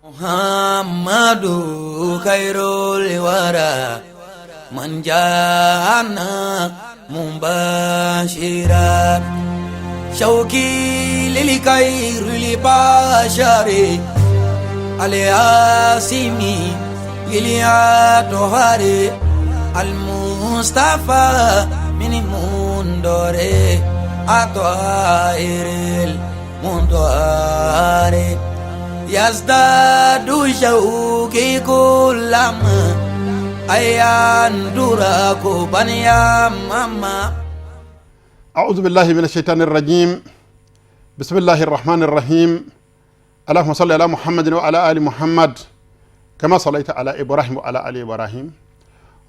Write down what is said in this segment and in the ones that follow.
Muhammadu khairul wara man jana mubashira shauki lil khairil bashari al-asimi lil atohari al-mustafa min mundore atohiril muntohari yazdadu shauki kullama ayandura kubaniya mama. أعوذ بالله من الشيطان الرجيم. بسم الله الرحمن الرحيم. اللهم صل على محمد وعلى آل محمد كما صليت على إبراهيم وعلى آل إبراهيم،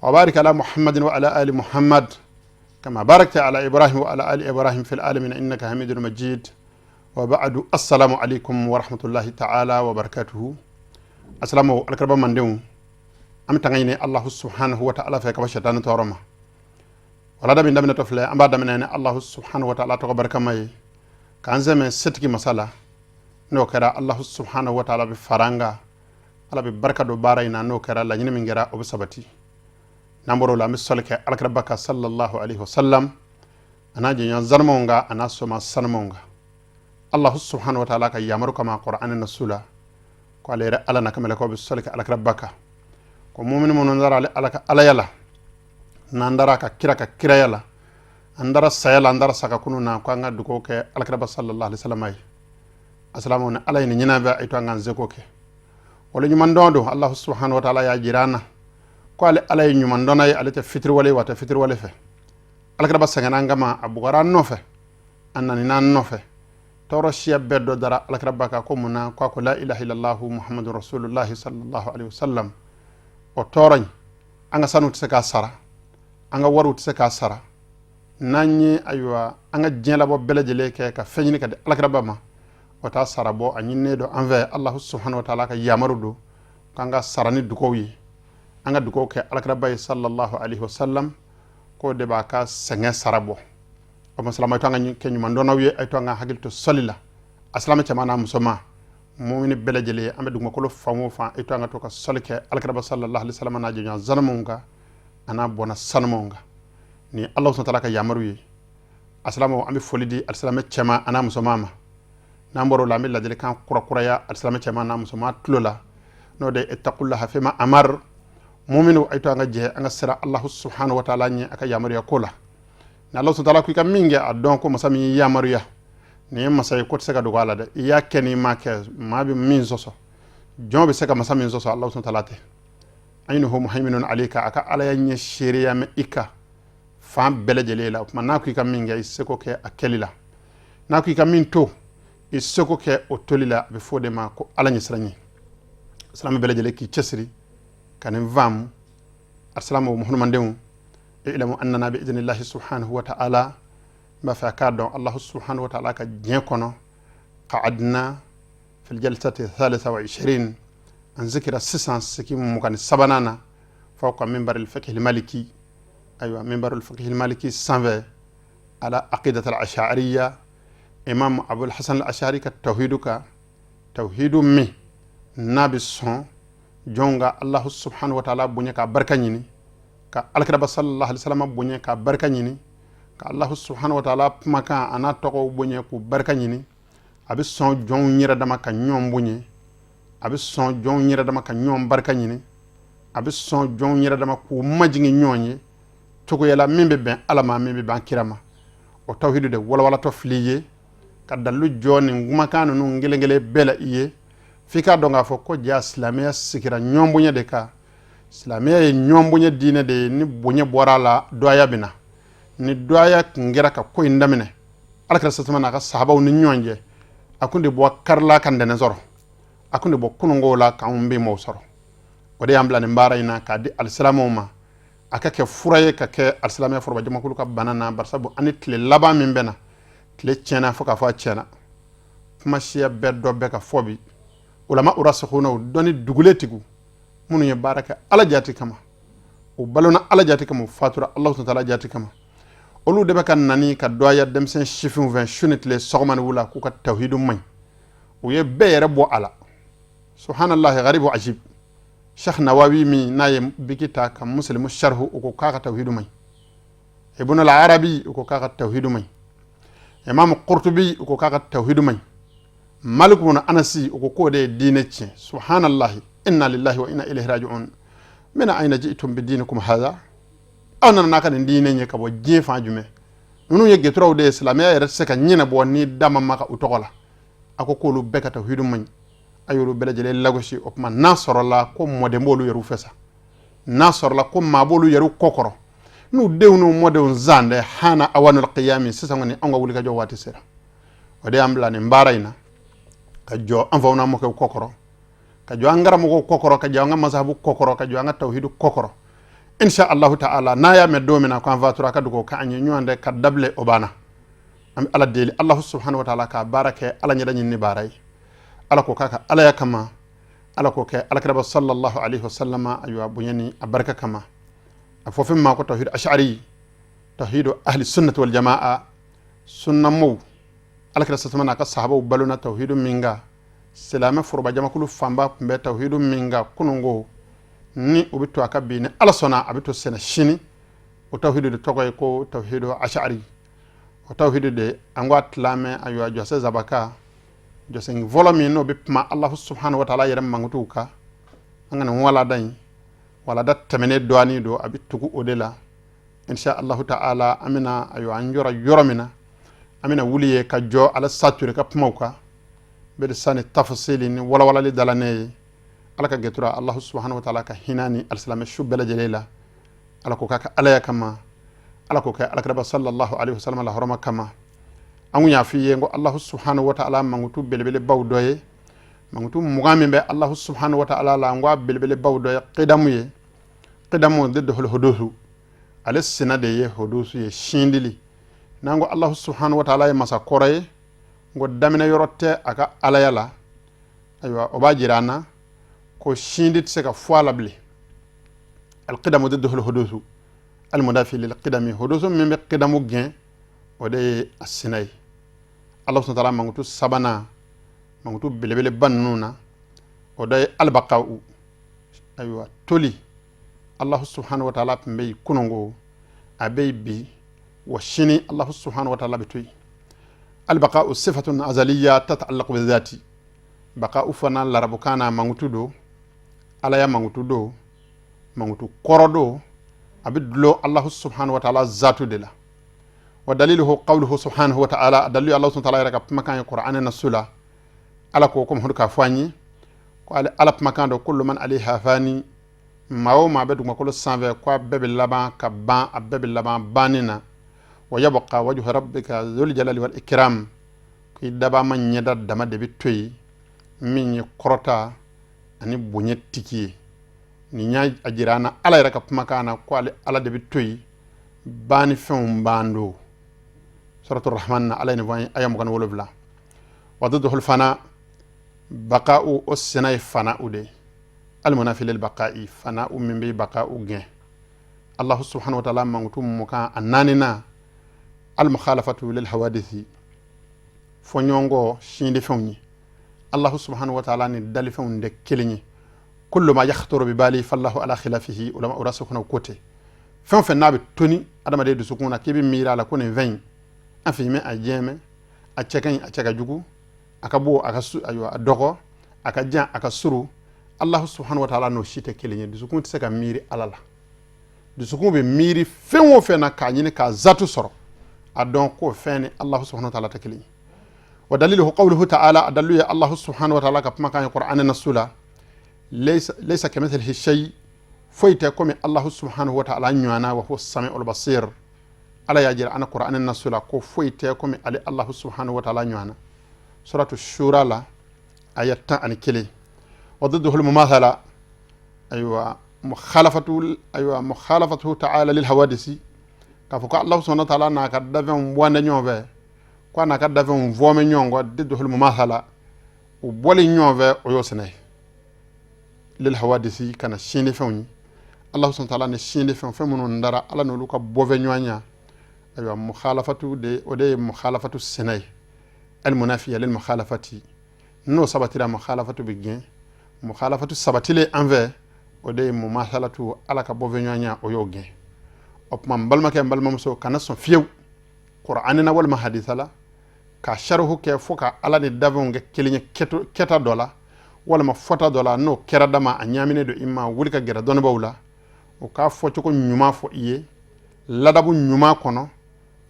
وبارك على محمد وعلى آل محمد كما باركت على إبراهيم وعلى آل إبراهيم في العالمين إنك حميد مجيد. وبعد، السلام عليكم ورحمة الله تعالى وبركاته. السلام عليكم من دون an bɛ tanga ɲini Allahu subhanahu wa ta'ala fɛ ka bɔ shetani tɔɔrɔ ma. Walada min daminɛtɔ filɛ, an b'a daminɛ ni Allahu subhanahu wa ta'ala tɔgɔ barikama ye, k'an sɛmɛ setigi masa la. N'o kɛra, Allahu subhanahu wa ta'ala bɛ fara an kan, Ala bɛ barika don baara in na. N'o kɛra, laɲini min kɛra, o bɛ sabati. N'an bɔr'o la, an bɛ sɔli kɛ alakiraba kan sallallahu alaihi wasallam, a n'a jɛɲɔgɔn sanumanw kan, a n'a soma sanumanw kan. Allahu subhanahu wa ta'ala ka yamaru kama Qur'an nasu la ko ale yɛrɛ Ala n'a ka mɛlɛkɛw bɛ sɔli kɛ alakiraba kan, ko mumini minnu dara ale Ala ka alaya la, n'an dara ka kira ka kiraya la, an dara saya la, an dara saga kunu na, ko an ka dugawu kɛ alakiraba sallallahu alaihi wasallam ye. Asalamu ni Ala ye nin ɲinan bɛ a to an k'an seko kɛ wala ɲuman dɔn don. Allahu subhanahu wa ta'ala y'a jira an na ko ale Ala ye ɲuman dɔnna ye, ale tɛ fitiriwale wa tɛ fitiriwale fɛ. Alakiraba sɛgɛnna an kama, a bugara an nɔfɛ, a nanina an nɔfɛ, tɔɔrɔ siya bɛɛ dɔ dara alakiraba kan. Ko mun na? Ko a ko la ilaha illallahu muhammadu rasulullahi sallallahu alaihi wasallam. O tɔɔrɔ in, an ka sanu tɛ se k'a sara, an ka wariw tɛ se k'a sara. N'an ye, ayiwa, an ka diɲɛ labɔ bɛɛ lajɛlen kɛ ka fɛn ɲini ka di alakiraba ma, o t'a sara bɔ. A ɲininen don an fɛ, Allahu subhanahu wa ta'ala ka yamaru don k'an ka sara ni dugaw ye, an ka dugaw kɛ alakiraba ye sallallahu alaihi wasallam, k'o de b'a ka sɛgɛn sara bɔ. O ma, a to an ka kɛ ɲumandɔnnaw ye, a to an ka hakili to sɔli la. A silamɛ cɛman n'a musoman, mumini bɛɛ lajɛlen, an bɛ dugumakolo fan o fan, i to an ka to ka sɔli kɛ alakiraba sallallahu alaihi wasallam n'a jɛɲɔgɔn sanumanw kan, a n'a bɔnna sanumanw kan, ni Ala subhanahu wa ta'ala ka yamaru ye. A silamɛw, an bɛ foli di alisilamɛ cɛman a n'a musoman ma. N'an bɔr'o la, an bɛ ladilikan kurakuraya alisilamɛ cɛman n'a musoman tulo la, n'o de ye ittaqullaha fima amar. Muminu, a to an ka jɛ an ka siran Allahu subhanahu wa ta'ala ɲɛ a ka yamaruya ko la. Ni Ala subhanahu wa ta'ala ko i ka min kɛ, a dɔn ko masa min y'i yamaruya, nin ye masa ye, ko tɛ se ka dogo a la dɛ. I y'a kɛ n'i ma kɛ, maa bɛ min sɔsɔ, jɔn bɛ se ka masa min sɔsɔ, Ala subhanahu wa ta'ala tɛ. Ayinuhu muhaiminun alayka, a ka Ala ya ɲɛ seereya mɛ i ka fan bɛɛ lajɛlen la. O tuma, n'a ko i ka min kɛ, i seko kɛ a kɛli la. N'a ko i ka min to, i seko kɛ o toli la. A bɛ fɔ o de ma ko Ala ɲɛsiran ye. Silamɛ bɛɛ lajɛlen k'i cɛsiri ka nin faamu. Asilamu muhamadenw, ilamu annana bi idnillahi subhanahu wa ta'ala, n b'a fɛ a k'a dɔn Allahu subhanahu wa ta'ala ka diɲɛ kɔnɔ, qa'adna fil jalsati thalitha wa ishirin, an zikira sisan sigi 23nan na, fawqa minbar al-fiqh al-maliki, ayiwa, minbar al-fiqh al-maliki sanfɛ, ala aqidat al-ash'ariyya, imam Abul Hasan al-Ash'ari ka tawhidu ka tawhidu min n'a bɛ sɔn jɔn ka Allahu subhanahu wa ta'ala bonya k'a barika ɲini, ka alakiraba sallallahu alaihi wasallam bonya k'a barika ɲini, ka Allahu subhanahu wa ta'ala kumakan a n'a tɔgɔw bonya k'u barika ɲini. A bɛ sɔn jɔnw yɛrɛ dama ka ɲɔgɔn bonya, a bɛ sɔn jɔnw yɛrɛ dama ka ɲɔgɔn barika ɲini, a bɛ sɔn jɔnw yɛrɛ dama k'u majigin ɲɔgɔn ye cogoya la min bɛ bɛn Ala ma, min bɛ bɛn kira ma. O tawhidu de walawatɔ fili ye ka dalilu jɔ nin kumakan ninnu kelen kelen bɛɛ la i ye, f'i k'a dɔn k'a fɔ ko ja silamɛya sigira ɲɔgɔn bonya de kan. Silamɛya ye ɲɔgɔn bonya diinɛ de ye. Ni bonya bɔra a la, dɔgɔya bɛ na. Ni dɔgɔya tun kɛra ka ko in daminɛ alakira sasama n'a ka sahabaw ni ɲɔgɔn cɛ, a kun de bɔ karila ka ntɛnɛn sɔrɔ, a kun de bɔ kununko la k'anw bɛ maaw sɔrɔ. O de y'an bila nin baara in na k'a di alisilamɛw ma, a ka kɛ fura ye ka kɛ alisilamɛya foroba jamakulu ka bana na. Barisabu an ni tile laban min bɛ na, tile tiɲɛna fo k'a fɔ a tiɲɛna. Kuma siya bɛɛ dɔ bɛɛ ka fɔ bi. Ulama urasikunaw, dɔnni dugulen tigiw minnu ye baara kɛ Ala jati kama, u balona Ala jati kama, u fatura Ala ta'ala jati kama, olu de bɛ ka nani ka dɔgɔya denmisɛn sifinw fɛ su ni tile, sɔgɔma ni wula, k'u ka tawhidu man ɲi. U ye bɛɛ yɛrɛ bɔ a la. Subhanallah, garibu ajib. Sheikh Nawawi min n'a ye biki ta ka Muslimu sharhu, o ko k'a ka tawhidu man ɲi. Ibn al-Arabi, o ko k'a ka tawhidu man ɲi. Imam Qurtubi, o ko k'a ka tawhidu man ɲi. Malik ibn Anasi, o ko k'o de ye diinɛ tiɲɛ. Subhanallah, inna lillahi wa inna ilayhi raji'un. Min ayna ji'tum bidinikum hadha? Aw nana n'a ka nin diinɛ ye ka bɔ diɲɛ fan jumɛn? Ninnu ye gɛturaw de ye. Silamɛya yɛrɛ tɛ se ka ɲɛnabɔ ni da ma maga u tɔgɔ la. A ko k'olu bɛɛ ka tawhidu man ɲi. A y'olu bɛɛ lajɛlen lagosi. O tuma, n'a sɔrɔla ko mɔden b'olu yɛrɛw fɛ sa, n'a sɔrɔla ko maa b'olu yɛrɛw kɔ kɔrɔ, n'u denw n'u mɔdenw zan dɛ, hana awanul qiyami. Sisan kɔni, anw ka wulikajɔ waati sera. O de y'an bila nin baara in na, ka jɔ an faw n'an mɔkɛw kɔ kɔrɔ, ka jɔ an karamɔgɔw kɔ kɔrɔ, ka jɔ an ka masahabu kɔ kɔrɔ, ka jɔ an ka tawhidu kɔ kɔrɔ. Insha Allahu ta'ala, n'a y'a mɛn don min na ko an fatura, ka dugawu k'an ye ɲɔgɔn tɛ ka dabile, o banna. An bɛ Ala deli, Allahu subhanahu wa ta'ala, k'a baara kɛ Ala ɲɛda ɲini baara ye. Ala ko k'a ka Alaya kama, Ala ko kɛ Alakiraba sallallahu alaihi wasallam, ayiwa, bonya ni a barika kama. A fɔ fɛn ma ko tawhid ash'ari, tawhidu ahli sunnati wal jamaa, sunnamow. Alakira sasama n'a ka sahabaw balona tawhidu min kan, silamɛ foroba jamakulu fanba tun bɛ tawhidu min kan kunungo, ni o bɛ to a ka bi, ni Ala sɔnna a bɛ to sɛnɛ sini, o tawhidu de tɔgɔ ye ko tawhidu ash'ari. O tawhidu de an ko a tilamɛ, ayiwa, jɔsɛ zabaka jɔsɛ fɔlɔ min n'o bɛ kuma Allahu subhanahu wa ta'ala yɛrɛ mankutuw kan, an ka nin walada in, walada tɛmɛnen dɔɔnin don, a bɛ tugu o de la. Insha Allahu ta'ala, an bɛna, ayiwa, an jɔra yɔrɔ min na, an bɛna wuli ye ka jɔ ala sature ka kumaw kan bɛ sani tafasili ni walawalali dala ne ye. Ala ka gɛtura, Allahu subhanahu wa ta'ala ka hinɛ ni alisilamɛ su bɛɛ lajɛlen la. Ala ko k'a ka Alaya kama, Ala ko kɛ Alakiraba sallallahu alaihi wasallam la hɔrɔma kama. An kun y'a f'i ye ko Allahu subhanahu wa ta'ala mankutu belebelebaw dɔ ye mankutu 20 min bɛ Allahu subhanahu wa ta'ala la. N ko a belebelebaw dɔ ye qidamu ye. Qidamu de dɔhol hudusu, ale sina de ye hudusu ye, sindili. N'an ko Allahu subhanahu wa ta'ala ye masa kɔrɔ ye, n ko daminɛ yɔrɔ tɛ a ka Alaya la, ayiwa, o b'a jira an na ko sindi tɛ se ka fɔ a la bilen. Alqidamu didduhul hudusu almudafi lil qidami, hudusu min bɛ qidamu gɛn, o de ye a sina ye. Ala subhanahu wa ta'ala mankutu sabanan, mankutu belebeleba ninnu na, o dɔ ye albaqa'u, ayiwa, toli. Allahu subhanahu wa ta'ala tun bɛ yen kunungo, a bɛ yen bi, wa sini Allahu subhanahu wa ta'ala bɛ to yen. Albaqa'u sifatun azaliya tata'allaqu bi dhati. Baqa'u fana, larabukan na, mankutu do, Ala ya mankutu do, mankutu kɔrɔ do, a bɛ dulon Allahu subhanahu wa ta'ala zatu de la. Wa daliluhu qawluhu subhanahu wa ta'ala, dalilu Allah subhanahu wa ta'ala yɛrɛ ka kumakan ye Qur'an na su la. Ala ko ko Muhammadu k'a fɔ an ye ko ale Ala kumakan do: kullu man alayha fani, maa o maa bɛ dugumakolo sanfɛ, ko a bɛɛ bɛ laban ka ban, a bɛɛ bɛ laban banni na. Wa yabqa wajhu rabbika dhul jalali wal ikram, ko i dabama ɲɛda dama de bɛ to yen, min ye kɔrɔta ani bonya tigi ye. Nin y'a a jira an na Ala yɛrɛ ka kumakan na ko ale Ala de bɛ to yen banni fɛnw ban don. Suratu Rahman na, Ala ye nin fɔ an ye, aya 27. Wa didduhul fana, baqa'u o sina ye fana'u de ye, almunafi lil baqa'i, fana'u min bɛ baqa'u gɛn. Allahu subhanahu wa ta'ala mankutu mukan a naaninan, almukhalafatu lil hawadisi, fɔɲɔgɔnkɔ sindifɛnw ye. Allahu subhanahu wa ta'ala ni dalifɛnw tɛ kelen ye. Kullu ma yakhturu bi bali fallahu ala khilafihi. Ulama urasikhuna ko ten, fɛn o fɛn n'a bɛ toni adamaden dusukun na k'i bɛ miiri a la ko nin fɛn in, an fɛ a jɛmɛ, a cɛ ka ɲi, a cɛ ka jugu, a ka bon, a ka su, ayiwa, a dɔgɔ, a ka jan, a ka suru, Allahu subhanahu wa ta'ala n'o si tɛ kelen ye. Dusukun tɛ se ka miiri Ala la. Dusukun bɛ miiri fɛn o fɛn na k'a ɲini k'a zatu sɔrɔ, a dɔn k'o fɛn ni Allahu subhanahu wa ta'ala tɛ kelen ye. Wa daliluhu qawluhu ta'ala, a dalilu ye Allahu subhanahu wa ta'ala ka kumakan ye Qur'an na su la: laysa kamithlihi shay, foyi tɛ komi Allahu subhanahu wa ta'ala ɲɔgɔnna, wa huwa sami'ul basir. Ala y'a jira an Qur'an na su la ko foyi tɛ komi ale Allahu subhanahu wa ta'ala ɲɔgɔnna, suratu Shura la, aya 11. Wa didduhu al-mumathala, ayiwa, mukhalafatu, ayiwa, mukhalafatu ta'ala lil hawadisi, k'a fɔ ko Allahu subhanahu wa ta'ala n'a ka dafɛnw bɔnɛ ɲɔgɔn fɛ, ko a n'a ka dafɛnw vɔmɛ ɲɔgɔn kɔ. Didduhu al-mumathala, u bɔli ɲɔgɔn fɛ, o y'o sɛnɛ ye. Lil hawadisi, ka na sindifɛnw ye. Allahu subhanahu wa ta'ala ni sindifɛn, fɛn minnu dara, Ala n'olu ka bɔfɛ ɲɔgɔn ya, ayiwa, mukhalafatu de, o de ye mukhalafatu sɛnɛ ye, almunafiya lil mukhalafati. N'o sabatira, mukhalafatu bɛ gɛn. Mukhalafatu sabatilen an fɛ, o de ye mumasalatu, Ala ka bɔfɛɲɔgɔnya, o y'o gɛn. O tuma, n balimakɛ, n balimamuso, kana sɔn fiyewu Kur'ani na walima hadisa la ka sarihu kɛ fo ka Ala ni danfɛnw kɛ kelen ye kɛta dɔ la walima fɔta dɔ la. N'o kɛra dama, a ɲaaminen don i ma, wuli ka gɛrɛ dɔnnibaaw la, o k'a fɔcogo ɲuman fɔ i ye ladabu ɲuman kɔnɔ,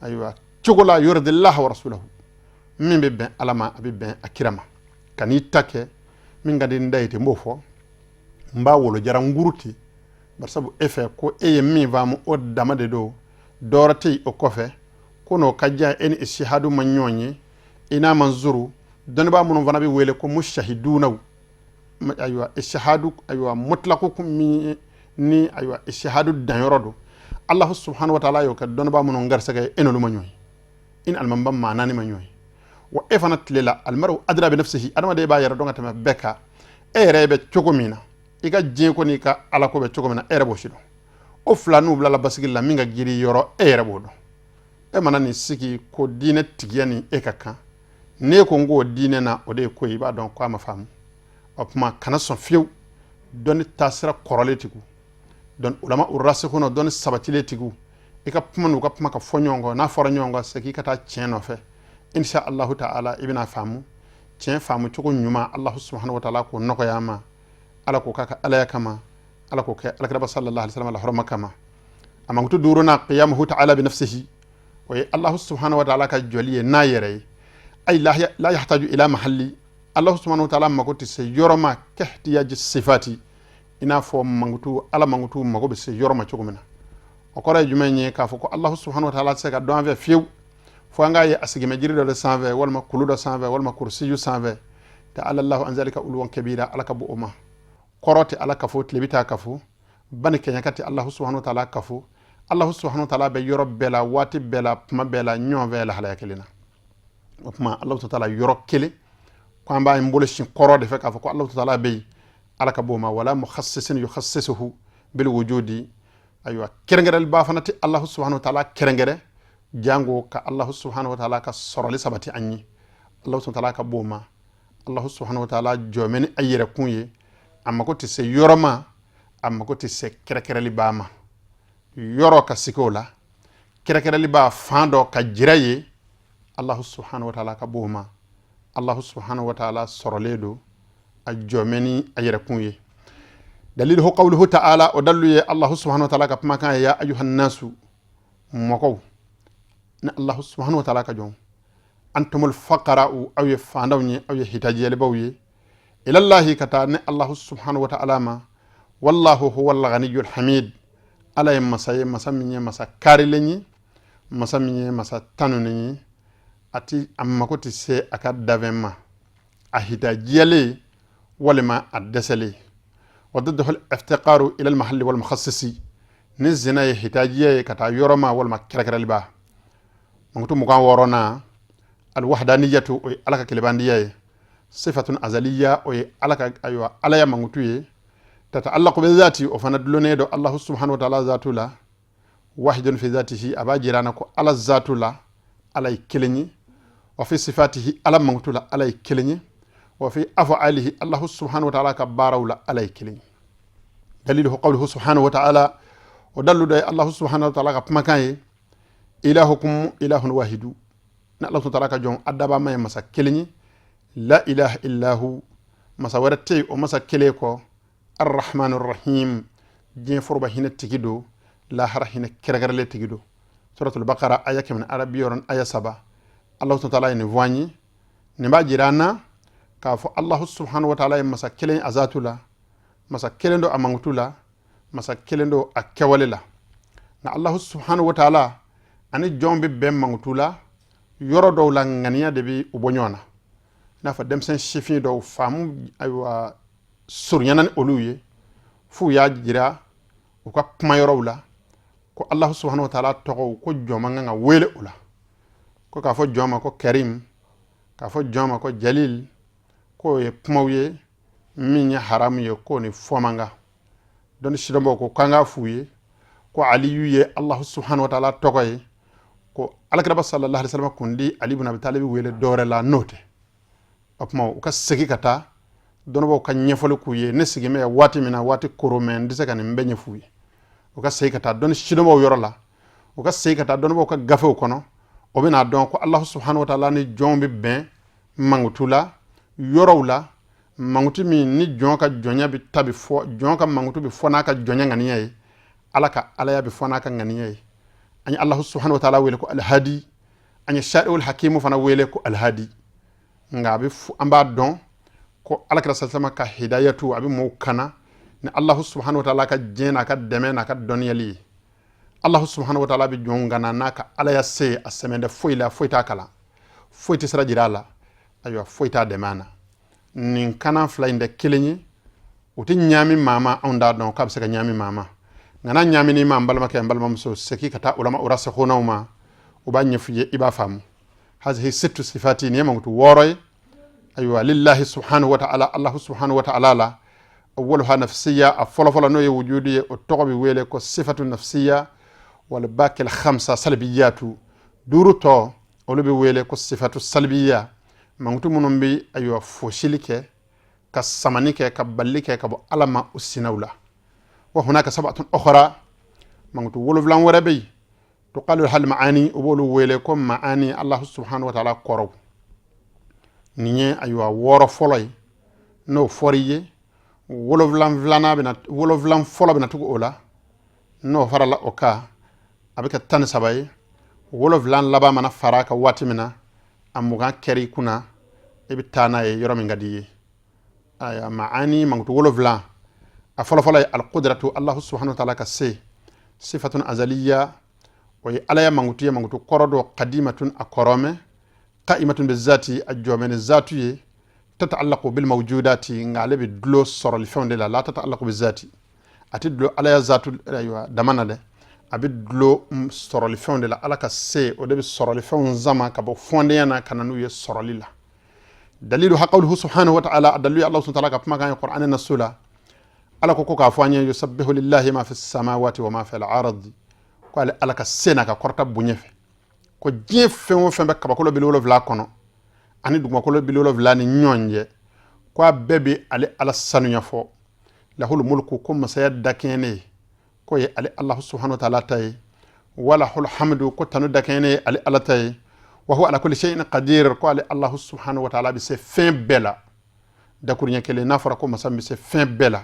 ayiwa, cogo la yurdillaha wa rasulahu, min bɛ bɛn Ala ma, a bɛ bɛn a kira ma. Kan'i ta kɛ min ka di n da ye ten, n b'o fɔ, n b'a wolojara nguru ten, barisabu e fɛ ko e ye min faamu, o dama de don, dɔwɛrɛ tɛ yen o kɔfɛ. Ko n'o ka jan, e ni ijtihadu ma ɲɔgɔn ye, i n'a man zuru. Dɔnnibaa minnu fana bɛ wele ko mujtahidunaw, ayiwa, ijtihadu, ayiwa, mutlaku min ni, ayiwa, ijtihadu danyɔrɔ don, Allahu subhanahu wa ta'ala y'o kɛ dɔnnibaa minnu garisɛgɛ ye, e n'olu ma ɲɔgɔn ye, i ni alimamiba maa naani ma ɲɔgɔn ye. Wa e fana tile la, almaru adra bi nafsihi, adamaden b'a yɛrɛ dɔn ka tɛmɛ bɛɛ kan. E yɛrɛ bɛ cogo min na, i ka diɲɛ ko n'i ka Ala ko bɛ cogo min na, e yɛrɛ b'o si dɔn. O fila n'u bilala basigi la, min ka girin yɔrɔ, e yɛrɛ b'o dɔn. E mana nin sigi ko diinɛ tigiya ni e ka kan, n'e ko n k'o diinɛ na, o de ye ko ye, i b'a dɔn ko a ma faamu. O tuma, kana sɔn fiyewu dɔnni taasira kɔrɔlen tigiw, dɔn ulama urasikhuna, dɔnni sabatilen tigiw, i ka kuma n'u ka kuma ka fɔ ɲɔgɔn kɔ. N'a fɔra ɲɔgɔn kɔ, segin ka taa tiɲɛ nɔfɛ. Insha Allahu ta'ala, i bɛna faamu tiɲɛ faamu cogo ɲuman. Allahu subhanahu wa ta'ala k'o nɔgɔya an ma. Ala k'o k'a ka Alaya kama, Ala k'o kɛ Alakiraba sallallahu alaihi wasallam la hɔrɔma kama. A mankutu duurunan, qiyamuhu ta'ala bi nafsihi, o ye Allahu subhanahu wa ta'ala ka jɔli ye n'a yɛrɛ ye. Ay la yahtaju ila mahalli, Allahu subhanahu wa ta'ala mako tɛ se yɔrɔ ma, kihtiyaji sifati, i n'a fɔ mankutu, Ala mankutu mako bɛ se yɔrɔ ma cogo min na. O kɔrɔ ye jumɛn ye? K'a fɔ ko Allahu subhanahu wa ta'ala tɛ se ka dɔn an fɛ fiyewu fo an k'a ye a sigimɛ jiri dɔ de sanfɛ, walima kulu dɔ sanfɛ, walima kurusiyu sanfɛ. Ta'ala Allahu an zalika uluwan kabira, Ala ka bɔ o ma. Kɔrɔ tɛ Ala kafo, tilebi t'a kafo, bani kɛɲɛka tɛ Allahu subhanahu wa ta'ala kafo. Allahu subhanahu wa ta'ala bɛ yɔrɔ bɛɛ la, waati bɛɛ la, kuma bɛɛ la, ɲɔgɔn fɛ, lahalaya kelen na. O tuma, Allahu ta'ala yɔrɔ kelen ko an b'an bolo sin kɔrɔ de fɛ k'a fɔ ko Allahu ta'ala bɛ yen, Ala ka bɔ o ma. Wala mukhassisin yukhassisuhu bil wujudi, ayiwa, kɛrɛnkɛrɛnliba fana tɛ Allahu subhanahu wa ta'ala kɛrɛnkɛrɛn, jango ka Allahu subhanahu wa ta'ala ka sɔrɔli sabati an ye. Allahu subhanahu wa ta'ala ka bɔ o ma. Allahu subhanahu wa ta'ala jɔmɛ ni a yɛrɛkun ye, a mako tɛ se yɔrɔ ma, a mako tɛ se kɛrɛkɛrɛliba ma, yɔrɔ ka sigi o la, kɛrɛkɛrɛliba fan dɔ ka jira ye. Allahu subhanahu wa ta'ala ka bɔ o ma. Allahu subhanahu wa ta'ala sɔrɔlen don, a jɔmɛ ni a yɛrɛkun ye. Daliluhu qawluhu ta'ala, o dalilu ye Allahu subhanahu wa ta'ala ka kumakan ye: ya ayuhan nasu, mɔgɔw, ni Allahu subhanahu wa ta'ala ka jɔn, antumul faqara'u, aw ye fandanw ye, aw ye hitajiyalibaw ye, ilallahi, ka taa ni Allahu subhanahu wa ta'ala ma. Wallahu huwal ghaniyyul hamid, Ala ye masa ye, masa min ye masa kaarilen ye, masa min ye masa tanunen ye. A ti a mako tɛ se a ka danfɛn ma, a hitajiyalen walima a dɛsɛlen. Wa didduhul iftiqaru ila al mahalli wal mukhassisi, ni zina ye hitajiya ye ka taa yɔrɔ ma walima kɛrɛkɛrɛliba. Mankutu 26nan, alwahdaniyatu, o ye Ala ka kelebandiya ye. Sifatun azaliya, o ye Ala ka, ayiwa, Ala ya mankutu ye. Tata'allaqu bi zati, o fana dulonnen don Allahu subhanahu wa ta'ala zatu la. Wahidun fi zatihi, a b'a jira na ko Ala zatu la, Ala ye kelen ye. Wa fi sifatihi, Ala mankutu la, Ala ye kelen ye. Wa fi af'alihi, Allahu subhanahu wa ta'ala ka baaraw la, Ala ye kelen ye. Daliluhu qawluhu subhanahu wa ta'ala, o dalilu dɔ ye Allahu subhanahu wa ta'ala ka kumakan ye: ilahukum ilahun wahidu, ni Allah subhanahu wa ta'ala ka jɔn a dabama ye masa kelen ye. La ilaha illahu, masa wɛrɛ tɛ yen o masa kelen kɔ. Arrahman arrahim, diɲɛ foroba hinɛ tigi don, lahara hinɛ kɛrɛkɛrɛlen tigi don. Suratul Bakara, aya 163, Allah subhanahu wa ta'ala ye nin fɔ an ye. Nin b'a jira an na k'a fɔ Allahu subhanahu wa ta'ala ye masa kelen a zatu la, masa kelen don a mankutu la, masa kelen don a kɛwale la. Nka Allahu subhanahu wa ta'ala ani jɔn bɛ bɛn mankutu la yɔrɔ dɔw la, ŋaniya de bɛ u bɔ ɲɔgɔn na. I n'a fɔ denmisɛn sifin dɔw faamu, ayiwa, surunyana ni olu ye f'u y'a jira u ka kuma yɔrɔw la ko Allahu subhanahu wa ta'ala tɔgɔw, ko jɔn man kan ka wele o la, ko k'a fɔ jɔn ma ko Karim, k'a fɔ jɔn ma ko Jalil, k'o ye kumaw ye min ye haramu ye, k'o ni fɔ man kan. Dɔnni sidɔnbaw ko k'an k'a f'u ye ko Aliyu ye Allahu subhanahu wa ta'ala tɔgɔ ye, ko Alakiraba sallallahu alaihi wasallam kun di Ali ibn Abi Talib wele dɔwɛrɛ la n'o tɛ. O tuma, u ka segin ka taa Dɔnnibaaw ka ɲɛfɔli k'u ye. Ne sigin bɛ waati min na, waati koro mɛ, n tɛ se ka nin bɛɛ ɲɛf'u ye. U ka segin ka taa dɔnni sidɔnbaw yɔrɔ la, u ka segin ka taa dɔnnibaaw ka gafew kɔnɔ. O bɛna dɔn ko Alahu subhanahu wa taala ni jɔnw bɛ bɛn mankutu la yɔrɔw la, mankutu min ni jɔn ka jɔnya bɛ ta bɛ fɔ, jɔn ka mankutu bɛ fɔ n'a ka jɔnya ŋaniya ye, Ala ka alaya bɛ fɔ n'a ka ŋaniya ye. An ye Alahu subhanahu wa taala wele ko Alhadi, an ye Shari'ul Hakimu fana wele ko Alhadi. Nka a bɛ an b'a dɔn ko Alakira sasama ka hidayatu, a bɛ mɔgɔw kana ni Alahu subhanahu wa taala ka diɲɛ n'a ka dɛmɛ n'a ka dɔnniyali ye. Alahu subhanahu wa taala bɛ jɔnw kana n'a ka alaya se, a sɛmɛn tɛ foyi la, foyi t'a kalan, foyi tɛ sira jira a la, ayiwa, foyi t'a dɛmɛ a na. Nin kana fila in tɛ kelen ye, u tɛ ɲaami maa ma. Anw t'a dɔn k'a bɛ se ka ɲaami maa ma, nka n'a ɲaamini ma, n balimakɛ, n balimamuso, segin ka taa ulama rasikhunaw ma, u b'a ɲɛf'i ye, i b'a faamu. Hazihi sittu sifati, nin ye mankutu 6 ye, ayiwa, lillahi subhanahu wa ta'ala, Allahu subhanahu wa ta'ala la. Awwaluha nafsiya, a fɔlɔfɔlɔ n'o ye wujudu ye, o tɔgɔ bɛ wele ko sifatu nafsiya. Wal baqil khamsa salbiyatu, 5 tɔ olu bɛ wele ko sifatu salbiya, mankutu minnu bɛ, ayiwa, fosili kɛ, ka samani kɛ, ka balili kɛ ka bɔ Ala ma u sinaw la. Wa hunaka sab'atun ukhra, mankutu 7 wɛrɛ bɛ yen, tuqalu hal ma'ani, u b'olu wele ko ma'ani, Allahu subhanahu wa ta'ala kɔrɔw. Nin ye, ayiwa, 6 fɔlɔ ye, n'o fɔr'i ye, 7 filanan bɛna, 7 fɔlɔ bɛna tugu o la. N'o farala o kan, a bɛ kɛ 13 ye. 7 laban mana fara a kan waati min na, a 20 kɛr'i kunna, i bɛ taa n'a ye yɔrɔ min ka di i ye. Ayiwa, ma'ani mankutu 7, a fɔlɔfɔlɔ ye alqudratu, Allahu subhanahu wa ta'ala ka se, sifatun azaliya, o ye alaya mankutu ye, mankutu kɔrɔ dɔ, qadimatun, a kɔrɔmɛ, qa'imatun bizati, a jɔmɛ ni zatu ye, tata'allaqu bil mawjudati, nka ale bɛ dulo sɔrɔlifɛnw de la, la tata'allaqu bizati, a tɛ dulo alaya zatu, ayiwa, dama na dɛ, a bɛ dulo sɔrɔlifɛnw de la. Ala ka se, o de bɛ sɔrɔlifɛnw sama ka bɔ fɔndenya na ka na n'u ye sɔrɔli la. Dalilu ha qawluhu subhanahu wa ta'ala, a dalilu ye Allah subhanahu wa ta'ala ka kumakan ye Qur'an nasu la. Ala ko k'a fɔ an ye, yusabbihu lillahi ma fi samawati wa ma fi al-ardi, ko ale Ala ka se n'a ka kɔrɔta bonya fɛ, ko diɲɛ fɛn o fɛn bɛ kabakolo 70 kɔnɔ ani dugumakolo 70 ni ɲɔgɔn cɛ, ko a bɛɛ bɛ ale Ala sanuya fɔ. Lahul mulku, ko masaya dakɛɲɛnen ye, ko ye ale Allahu subhanahu wa ta'ala ta ye. Walahul hamdu, ko tanu dakɛɲɛnen ye ale Ala ta ye. Wa huwa ala kulli shay'in qadir, ko ale Allahu subhanahu wa ta'ala bɛ se fɛn bɛɛ la. Dakuruɲɛ kelen, n'a fɔra ko masa bɛ se fɛn bɛɛ la,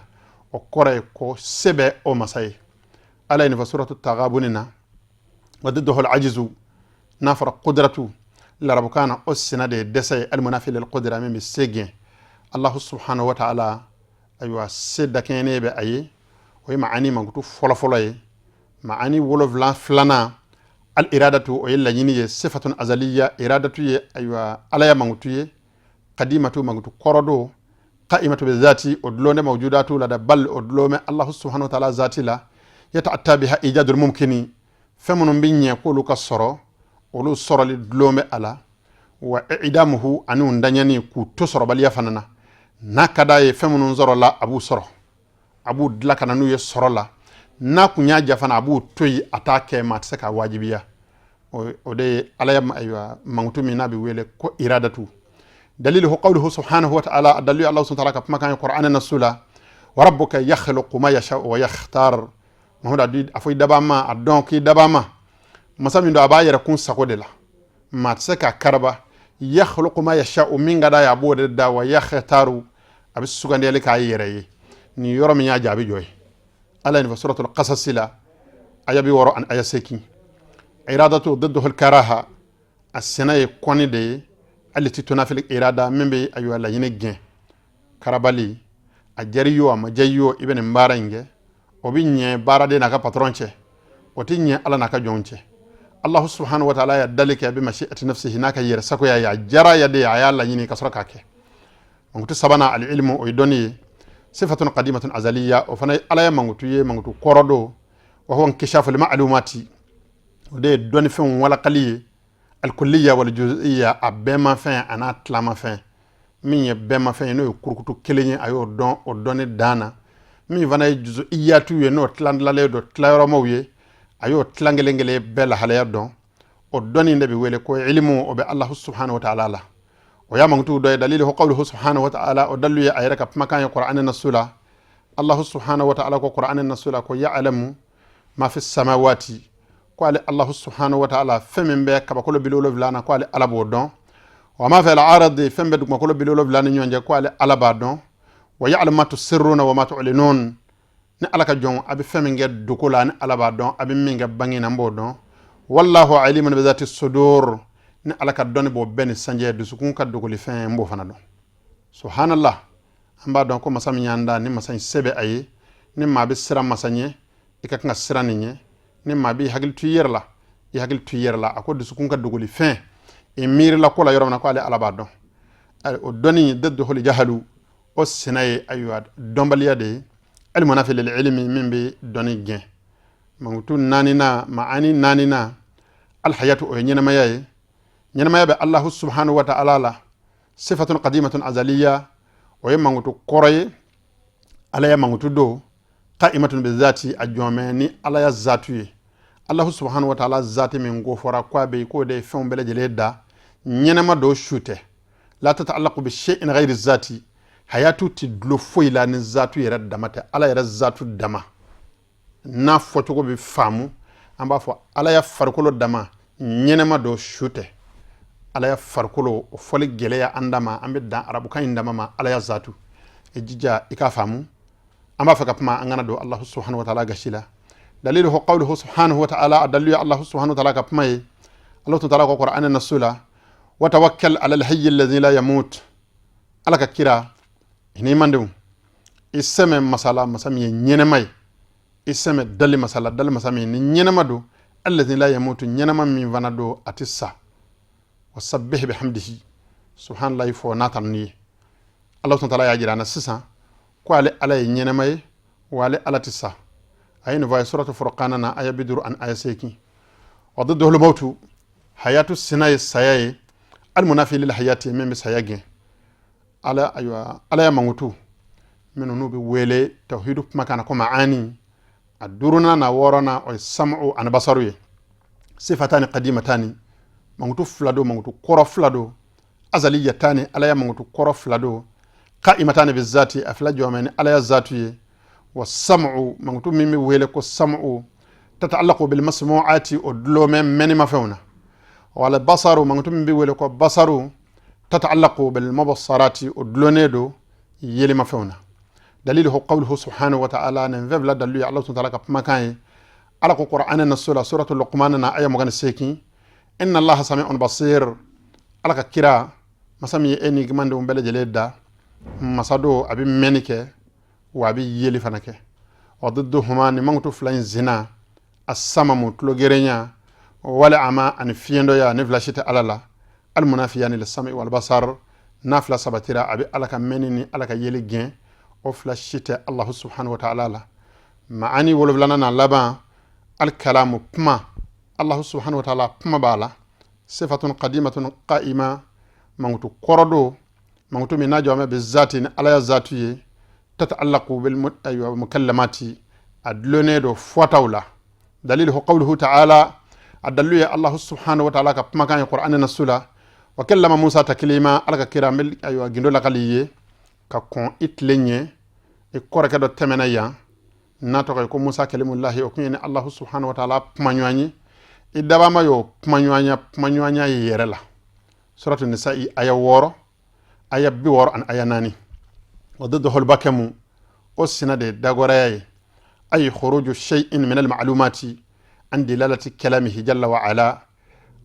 o kɔrɔ ye ko se bɛ o masa ye. Ala ye nin fɔ suratu Tagabuni na. Wa didduhu al-ajizu, n'a fɔra qudratu larabukan na, o sina de ye dɛsɛ ye, almunafi lil qudra, min bɛ se gɛn. Allahu subhanahu wa ta'ala, ayiwa, se dakɛɲɛnen bɛ a ye. O ye ma'ani mankutu fɔlɔfɔlɔ ye. Ma'ani 7 filanan, al iradatu, o ye laɲini ye, sifatun azaliya, iradatu ye, ayiwa, ala ya mankutu ye, qadimatu, mankutu kɔrɔ don, qa'imatu bi zati, o dulon mawjudatu la da, bal o dulon bɛ Allahu subhanahu wa ta'ala zati la, yata'atta biha ijadul mumkini, fɛn minnu bɛ ɲɛ k'olu ka sɔrɔ, olu sɔrɔli dulon bɛ a la, wa idamuhu, ani u daɲɛni k'u to sɔrɔbaliya fana na. N'a ka d'a ye, fɛn minnu sɔrɔla, a b'u sɔrɔ, a b'u dilan ka na n'u ye sɔrɔ la. N'a kun y'a ja fana, a b'u to yen, a t'a kɛ, maa tɛ se k'a wajibiya. O de ye ala ya, ayiwa, mankutu min n'a bɛ wele ko iradatu. Daliluhu qawluhu subhanahu wa ta'ala, a dalilu Allah subhanahu wa ta'ala ka kumakan ye Qur'an nasu la, wa rabbuka yakhluqu ma yasha'u wa yakhtar. Muhammad, a fɔ i dabaa ma, a dɔn k'i dabaa ma, masa min don, a b'a yɛrɛ kun sago de la, maa tɛ se k'a karaba. Yakhluqu ma yasha'u, min ka d'a ye, a b'o de da, wa yakhtaru, a bɛ sugandiyali k'a yɛrɛ ye, ni yɔrɔ min y'a ja, a bɛ jɔ ye. Ala ye nin fɔ suratul Qasas la, aya 60 ani aya 8. Iradatu didduhu karaha, a sina ye kɔni de ye, allati tunafil irada, min bɛ, ayiwa, laɲini gɛn, karabali. A jari yo, a ma diya yo, i bɛ nin baara in kɛ, o bɛ ɲɛ baaraden n'a ka patɔrɔn cɛ, o tɛ ɲɛ Ala n'a ka jɔnw cɛ. Allahu subhanahu wa ta'ala ya dali kɛ bi mashi'ati nafsihi, n'a ka yɛrɛ sagoya ye, a jara ya de, a y'a laɲini ka sɔrɔ k'a kɛ. Mankutu sabanan, al ilmu, o ye dɔnni ye, sifatun qadimatun azaliya, o fana ye ala ya mankutu ye, mankutu kɔrɔ don. Wa huwa inkishafu lil ma'lumati, o de ye dɔnnifɛnw walakali ye, alkulliya wal juz'iyya, a bɛɛmafɛn a n'a tilamafɛn. Min ye bɛɛmafɛn ye, n'o ye kurukutu kelen ye, a y'o dɔn, o dɔnni dan na. Min fana ye juzu'iyatu ye, n'o tilan tilalen don tilayɔrɔmaw ye, a y'o tilan kelen kelen bɛɛ lahalaya dɔn. O dɔnni de bɛ wele ko ilimu, o bɛ Allahu subhanahu wa ta'ala la. O y'a mankutu dɔ ye. Dalilu qawluhu subhanahu wa ta'ala, o dalilu ye a yɛrɛ ka kumakan ye Qur'an nasu la. Allahu subhanahu wa ta'ala ko Qur'an nasu la ko ya'lamu ma fi samawati, ko ale Allahu subhanahu wa ta'ala fɛn min bɛ kabakolo 70 na, ko ale Ala b'o dɔn. Wa ma fi al-ardi, fɛn bɛ dugumakolo 70 ni ɲɔgɔn cɛ, ko ale Ala b'a dɔn. Wa ya'lamu ma tusirruna wa ma tu'linun, ni Ala ka jɔn a bɛ fɛn min kɛ dogo la, ni Ala b'a dɔn, a bɛ min kɛ bange na, n b'o dɔn. Wallahu alimun bi dhati sudur, ni Ala ka dɔnni b'o bɛɛ ni sanjɛ dusukun ka dogoli fɛn, n b'o fana dɔn. Subhanallah, an b'a dɔn ko masa min y'an da, ni masa in se bɛ a ye, ni maa bɛ siran masa ɲɛ, i ka kan ka siran nin ɲɛ. Ni maa b'i hakili to i yɛrɛ la, i hakili to i yɛrɛ la. A ko dusukun ka dogoli fɛn, i miirila ko la yɔrɔ min na, ko ale Ala b'a dɔn. O dɔnni didduhul jahalu, o sina ye ayiwa dɔnbaliya de ye, almunafi lil ilmi, min bɛ dɔnni gɛn. Mankutu naanina, maani naanina, alhayatu, o ye ɲɛnamaya ye. Ɲɛnamaya bɛ Allahu subhanahu wa ta'ala la, sifatun qadimatun azaliya, o ye mankutu kɔrɔ ye, Ala ya mankutu do. Qa'imatun bi zati, a jɔnmɛ ni Ala ya zatu ye. Allahu subhanahu wa ta'ala zati min ko fɔra ko a bɛ k'o de ye fɛnw bɛɛ lajɛlen da, ɲɛnama do, su tɛ. La tata'allaqu bi shay'in ghayri zati, hayatu ti dulo foyi la ni zatu yɛrɛ dama tɛ, Ala yɛrɛ zatu dama. N'a fɔcogo bɛ faamu, an b'a fɔ Ala ya farikolo dama ɲɛnama do, su tɛ. Ala ya farikolo, o fɔli gɛlɛya an dama, an bɛ dan arabukan in dama ma, Ala ya zatu. I jija i k'a faamu. An b'a fɛ ka kuma, an kana don Allahu subhanahu wa ta'ala gasi la. Daliluhu qawluhu subhanahu wa ta'ala, a dalilu ye Allahu subhanahu wa ta'ala ka kuma ye. Allahu ta'ala ko Qur'an nasu la: wa tawakkal ala alhayy alladhi la yamut. Ala ka kira ni mandenw, i sɛmɛ masala, masa min ye ɲɛnɛma ye, i sɛmɛ dali masala, dali masa min ni ɲɛnɛma don, alladhi la yamutu, ɲɛnɛma min fana don, a tɛ sa. Wa sabbih bihamdihi, subhanallahi fɔ n'a tanu ye. Ala subhanahu wa ta'ala y'a jira an na sisan ko ale Ala ye ɲɛnɛma ye, wa ale Ala tɛ sa. A ye nin fɔ a ye suratu Furqana na, aya 50 ani aya 8. Wa didduhul mawtu, hayatu sina ye saya ye, almunafi lil hayati, min bɛ saya gɛn. Ala ayiwa Ala ya mankutu minnu n'u bɛ wele tawhidu kumakan na ko maani, a duurunan na wɔɔrɔnan, o ye sam'u ani basaru ye. Sifatani qadimatani, mankutu fila do, mankutu kɔrɔ fila do. Azaliyatani, Ala ya mankutu kɔrɔ fila do. Qa'imatani bi zati, a fila jɔmɛ ni Ala ya zatu ye. Wa sam'u, mankutu min bɛ wele ko sam'u, tata'allaqu bil masmu'ati, o dulomɛ mɛnimafɛnw na. Wala basaru, mankutu min bɛ wele ko basaru, tata'allaqu bil mubsarati, o dulonnen do yelimafɛnw na. Daliluhu qawluhu subhanahu wa ta'ala, nin fɛn fila dalilu ye Ala subhanahu wa ta'ala ka kumakan ye. Ala ko Qur'an na sura, suratul Luqman na, aya 28: inna Allaha sami'un basir. Ala ka kira, masa min ye e ni mandenw bɛɛ lajɛlen da, masa do, a bɛ mɛnni kɛ wa a bɛ yeli fana kɛ. Wa didduhuma, nin mankutu fila in zina, asamamu, tulogerenya, wala ama, ani fiɲɛdɔya, ni fila si tɛ Ala la. Almunafiyani lisami wal basar, n'a fila sabatira, a bɛ Ala ka mɛnni ni Ala ka yeli gɛn, o fila si tɛ Allahu subhanahu wa ta'ala la. Maani wolonfilanan na laban, alkalamu, kuma. Allahu subhanahu wa ta'ala kuma b'a la, sifatun qadimatun qa'ima, mankutu kɔrɔ do, mankutu min n'a jɔmɛ bɛ zati, ni Ala ya zatu ye. Tata'allaqu bil mukallamati, a dulonnen do fɔtaw la. Daliluhu qawluhu ta'ala, a dalilu ye Allahu subhanahu wa ta'ala ka kumakan ye Qur'an na sula: wa kallama Musa taklima. Ala ka kira, n bɛ ayiwa gindo lakali ye ka kɔn i tile ɲɛ. I kɔrɔkɛ dɔ tɛmɛna yan n'a tɔgɔ ye ko Musa kalimullahi, o kun ye ni Allahu subhanahu wa ta'ala kuma ɲɔgɔn ye. I dabama y'o kuma ɲɔgɔnya, kuma ɲɔgɔnya yɛrɛ la. Suratu Nisa'i, aya 6, aya 64. Wa didduhul bakamu, o sina de dagɔrɛya ye, ay khuruju shay'in min al-ma'lumati an dilalati kalamihi jalla wa ala.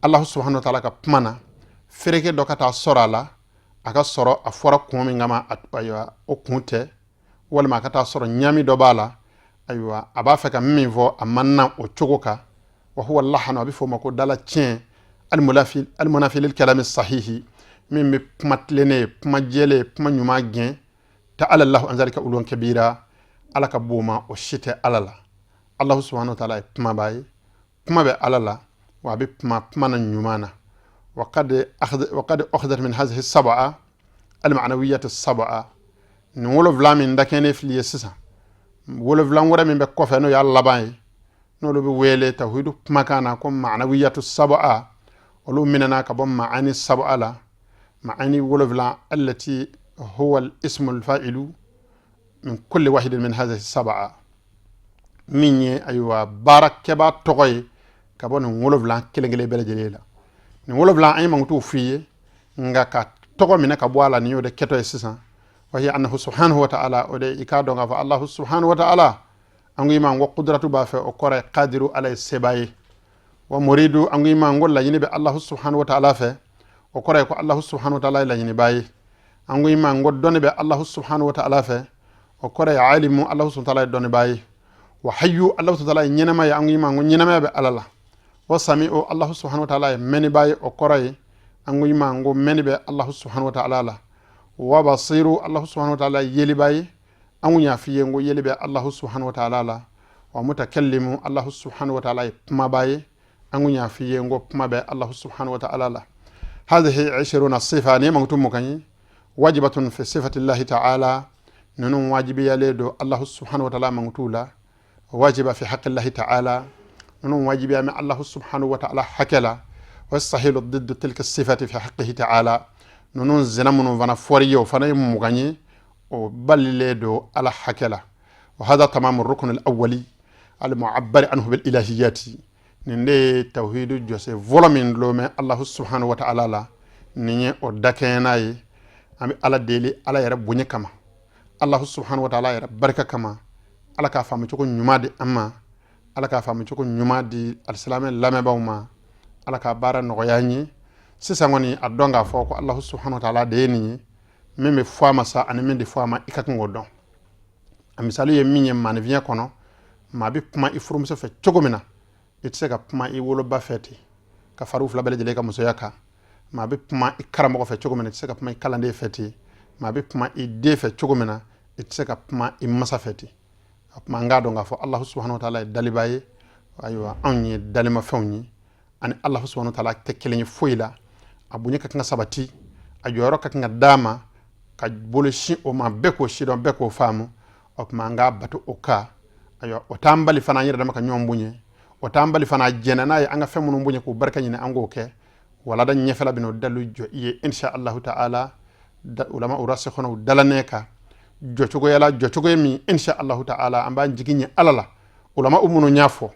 Allahu subhanahu wa ta'ala ka kuma na, fereke dɔ ka taa sɔrɔ a la, a ka sɔrɔ a fɔra kun min kama, ayiwa o kun tɛ, walima a ka taa sɔrɔ ɲami dɔ b'a la, ayiwa a b'a fɛ ka min fɔ, a man na o cogo kan. Wa huwa lahanu, a bɛ fɔ o ma ko dala tiɲɛ, almunafi lil kalami sahihi, min bɛ kuma tilennen, kuma jɛlen, kuma ɲuman gɛn. Ta'ala Allahu an zalika uluwan kabira, Ala ka bon ma, o si tɛ Ala la. Allahu subhanahu wa ta'ala ye kumaba ye, kuma bɛ Ala la, wa a bɛ kuma, kuma na ɲuman na. وقد أخذت من هذه السبعة المعنويات السبعة, nin wolonfila min dakɛnɛ fili ye sisan, wolonfila wɛrɛ min bɛ kɔfɛ, n'o y'a laban ye, n'olu bɛ wele tawhidu kumakan na ko ma'nawiyatu sab'a, olu minɛna ka bɔ ma'ani sab'a la. Maani 7 التي هو الاسم الفاعل من كل واحد من هذه السبعة min ye ayiwa baarakɛba tɔgɔ ye ka bɔ nin 7 kelen kelen bɛɛ lajɛlen la. Nin 7 an ye mankutuw f'i ye, nka ka tɔgɔ minɛ ka bɔ a la, nin y'o de kɛtɔ ye sisan. Wa hiya annahu subhanahu wa ta'ala, o de i k'a dɔn k'a fɔ Allahu subhanahu wa ta'ala, an ko i ma n ko kudratu b'a fɛ, o kɔrɔ ye kadiru, Ala ye seba ye. Wa muridu, an ko i ma n ko laɲini bɛ Allahu subhanahu wa ta'ala fɛ, o kɔrɔ ye ko Allahu subhanahu wa ta'ala ye laɲiniba ye. An ko i ma n ko dɔnni bɛ Allahu subhanahu wa ta'ala fɛ, o kɔrɔ ye alimu, Allahu subhanahu wa ta'ala ye dɔnnibaa ye. Wa hayyu, Allahu subhanahu wa ta'ala ye ɲɛnama ye, an ko i ma n ko ɲɛnamaya bɛ Ala la. Wa sami'u, Allahu subhanahu wa ta'ala ye mɛnnibaa ye, o kɔrɔ ye an ko i ma n ko mɛnni bɛ Allahu subhanahu wa ta'ala la. Wa basiru, Allahu subhanahu wa ta'ala ye yelibaa ye, an kun y'a f'i ye n ko yeli bɛ Allahu subhanahu wa ta'ala la. Wa mutakallimu, Allahu subhanahu wa ta'ala ye kumabaa ye, an kun y'a f'i ye n ko kuma bɛ Allahu subhanahu wa ta'ala la. Hadhihi 20 sifa, ni mankutu 20 ye, wajibatun fi sifati llahi ta'ala, ninnu wajibiyalen don Allahu subhanahu wa ta'ala mankutu la. Wajiba fi haqqi llahi ta'ala, ninnu wajibiya mɛ Allahu subhanahu wa ta'ala hakɛ la. Wayastahilu diddu tilka sifati fi haqqihi ta'ala, ninnu zina minnu fana fɔri ye, o fana ye 20 ye, o balilen don Ala hakɛ la. Wa hada tamamu rukun al-awwali al-mu'abbari anhu bil ilahiyati, nin de ye tawhidu jɔse fɔlɔ min dulon Allahu subhanahu wa ta'ala la, nin ye o dakɛɲɛna ye. An bɛ Ala deli Ala yɛrɛ bonya kama, Allahu subhanahu wa ta'ala yɛrɛ barika kama, Ala k'a faamu cogo ɲuman di an ma, Ala k'a faamu cogo ɲuman di alisilamɛ lamɛnbaaw ma, Ala k'a baara nɔgɔya an ye. Sisan kɔni, a dɔn k'a fɔ ko Allahu subhanahu wa ta'ala de ye nin ye, min bɛ fɔ a ma sa ani min tɛ fɔ a ma, i ka kan k'o dɔn. A misali ye min ye, maanifinya kɔnɔ, maa bɛ kuma i furumuso fɛ cogo min na, i tɛ se ka kuma i woloba fɛ ten ka fara u fila bɛɛ lajɛlen ka musoya kan. Maa bɛ kuma i karamɔgɔ fɛ cogo min na, i tɛ se ka kuma i kalanden fɛ ten. Maa bɛ kuma i den fɛ cogo min na, i tɛ se ka kuma i masa fɛ ten. A kuma, an k'a dɔn k'a fɔ Allahu subhanahu wa ta'ala ye daliba ye. Ayiwa, anw ye dalimafɛnw ye, ani Allahu subhanahu wa ta'ala tɛ kelen ye foyi la. A bonya ka kan ka sabati, a jɔyɔrɔ ka kan ka d'a ma, ka bolo sin o ma, bɛɛ k'o sidɔn, bɛɛ k'o faamu. O tuma an k'a bato o kan. Ayiwa, o t'an bali fana an yɛrɛ dama ka ɲɔgɔn bonya, o t'an bali fana a jɛnna n'a ye an ka fɛn minnu bonya k'u barika ɲini, an k'o kɛ. Walada ɲɛfɛla bɛna o dalu jɔ i ye insha Allahu ta'ala. Ulama urasikhuna u dalanɛ kan jɔcogoya la, jɔcogo ye min, insha Allahu ta'ala, an b'an jigi ɲɛ Ala la. Ulama u minnu y'a fɔ,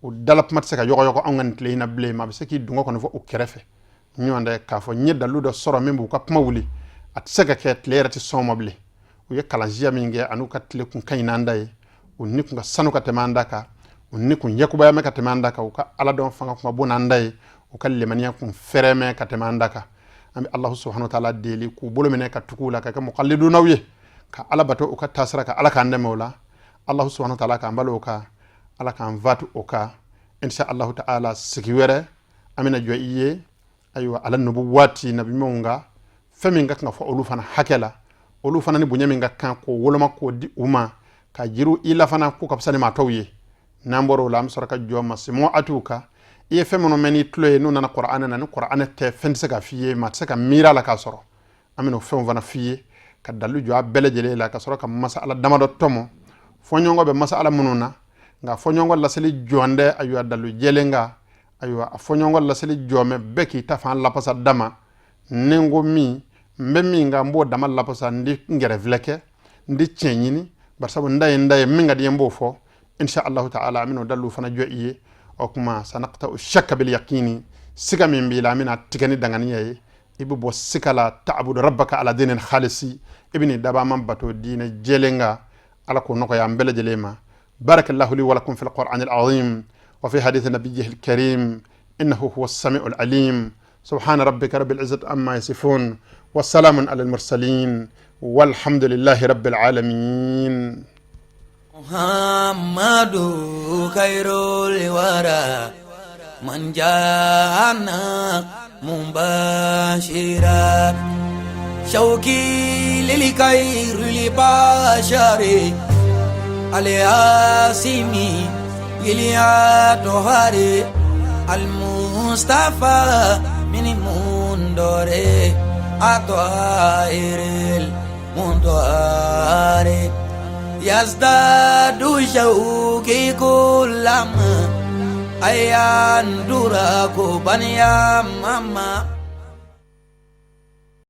u dala kuma tɛ se ka yɔgɔyɔgɔ anw ka nin tile in na bilen. Maa bɛ se k'i dungɔ kɔni fɔ u kɛrɛfɛ ɲɔgɔn tɛ k'a fɔ n ye dalu dɔ sɔrɔ min b'u ka kuma wuli, a tɛ se ka kɛ, tile yɛrɛ tɛ sɔn ma bilen. U ye kalansiya min kɛ, an'u ka tile kun ka ɲi n'an da ye, u ni kun ka sanu ka tɛmɛ an da kan, u ni kun yakubaya mɛ ka tɛmɛ an da kan, u ka ala dɔn fanga kun ka bon n'an da ye, u ka limaniya kun fɛrɛmɛ ka tɛmɛ an da kan. An bɛ Allahu subhanahu wa ta'ala deli k'u bolo minɛ ka tugu u la, ka kɛ muqallidunaw ye, ka Ala bato u ka taasira ka Ala k'an dɛmɛ o la. Allahu subhanahu wa ta'ala k'an balo o kan, Ala k'an fatu o kan, insha Allahu ta'ala. Sigi wɛrɛ an bɛna jɔ i ye, ayiwa, ala nubu waati nabi ɲumanw ka fɛn min ka kan ka fɔ olu fana hakɛ la, olu fana ni bonya min ka kan k'o woloma k'o di u ma, ka jiru i la fana k'u ka fisa ni maa tɔw ye. N'an bɔra o la, an bɛ sɔrɔ ka jɔ masimuatiw kan. I ye fɛn minnu mɛn n'i tulo ye, n'u nana Kuranɛ na, ni Kuranɛ tɛ, fɛn tɛ se ka f'i ye, maa tɛ se ka miiri a la k'a sɔrɔ. An bɛna o fɛnw fana f'i ye, ka dalu jɔ a bɛɛ lajɛlen la, ka sɔrɔ ka masala damadɔ tɔmɔ fɔɲɔgɔnkɔ bɛ masala minnu na. Nka fɔɲɔgɔnkɔ laseli jɔn tɛ, ayiwa, dalu jɛlen kan. Ayiwa, a fɔɲɔgɔnkɔ laseli jɔ mɛ bɛɛ k'i ta fan lapasa dama. Ni n ko min n bɛ min kan, n b'o dama lapasa, n di n gɛrɛfilɛ kɛ, n di tiɲɛ ɲini, barisabu n da ye n da ye, min ka di n ye n b'o fɔ. Insha Allahu ta'ala, an bɛna o dalilu fana jɔ i ye. O kuma, sanaqta shakka bil yaqini, siga min b'i la, an bɛna tigɛ ni danganiya ye, i bɛ bɔ sika la. Ta'budu rabbaka ala dinin khalisi, i bɛ nin dabama bato diinɛ jɛlen kan. Ala k'o nɔgɔya an bɛɛ lajɛlen ma. Barakallahu li wa lakum fil qur'an al azim wa fi hadith nabiyyihi al karim, innahu huwa as-sami'u al alim. Subhana rabbika rabbil izzati amma yasifun wa salamun ala al mursalin walhamdulillahi rabbil alamin. Muhammadu khairul wara man jana mubashira shauki lil khairil bashari alyasimi iliatohari almustafa min mundore atoairil mundoare yazdadu shauki kulama ayandura kubaniya mama.